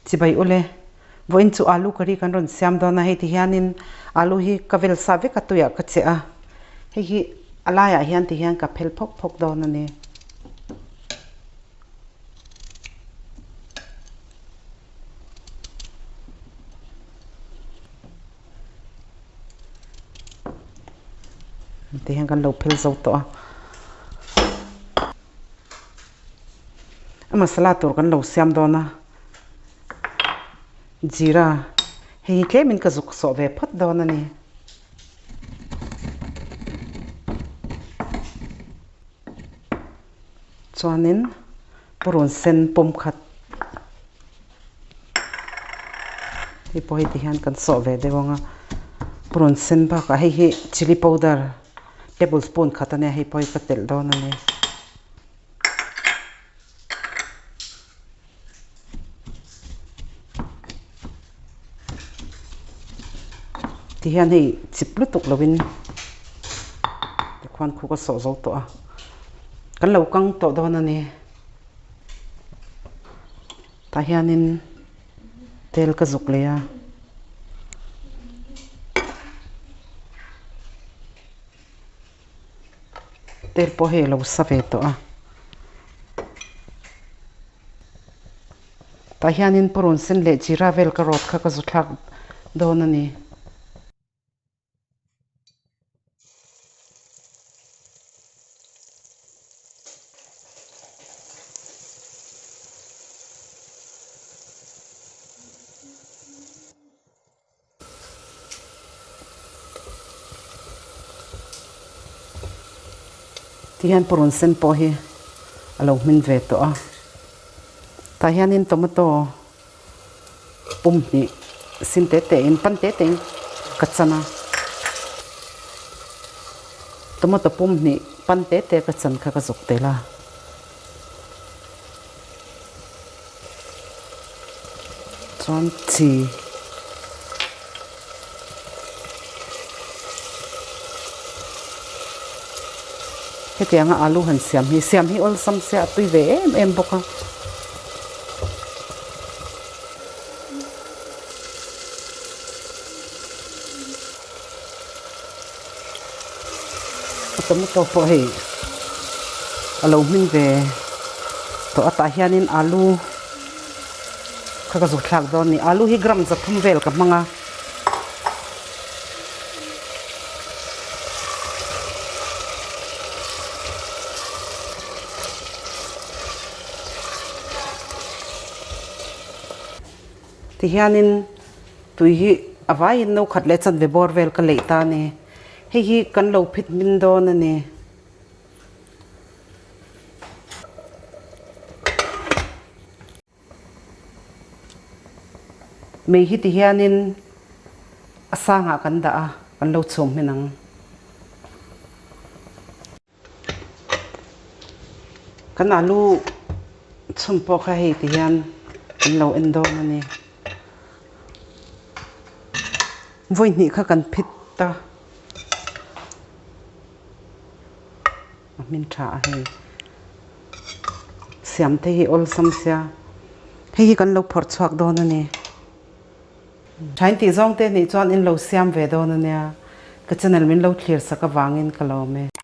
Chibai ule, vawiin chu alu curry kan rawn siam dawn a, hei ti hianin alu hi ka vel sa vek a tuiah ka cheh a, hei hi a laiah hian ti hian ka phel phawk phawk dawn a ni. Ti hian kan lo phel zo tawh a. A masala tur kan lo siam dawn a, jeera hei hi tlemin ka zuk sawh ve phawt dawn a ni. Chuanin purun sen pawm khat hei pawh hei ti hian kan sawh ve deuh ang a, purun sen bakah hei hi chilli powder table spoon khat a nia hei pawh hi ka telh dawn a ni. Ti hian hei chip lutuk lovin tikhuan khu ka sawh zo tawh a, kan lo kang tawh dawn a ni. Tah hianin tel ka zuk leh a. Tel pawh hei a lo sa ve tawh a. Tah hianin purun sen leh jeera vel ka rawt kha ka zu thlak dawn a ni. Tihian purun sen pawh hi a lo hmin ve tawh a, tah hianin tomato pum hnih sin te te in pan te te in ka chan a, tomato pum hnih pan te te ka chan kha ka zuk tel a. Chuan chi hetianga alu han siam hi siam hi awlsam se a tui ve em em bawk a. Tomato pawh hei a lo hmin ve tawh a tah hianin alu kha ka zuk thlak dawn a ni alu hi gram 300 vel ka hmang a. Tihianin tui hi a vaiin no khat leh chanve bawr vel ka leih ta a ni. Hei hi kan lo phit hmin dawn a ni. Mei hi tihianin a sangah kan dah a, kan lo chhum hmin ang. Kan alu chhun pawh kha hei ti hian an lo en dawn a ni. Vawi hnih kha kan phit ta. A hmin tha a hei. Siam te hi awlsam sia. Hei hi kan lo phawrh chhuak dawn a ni. Thain tih zawng te nih chuan in lo siam ve dawn a nia. Ka channel min lo thlir sak avangin ka lawm e.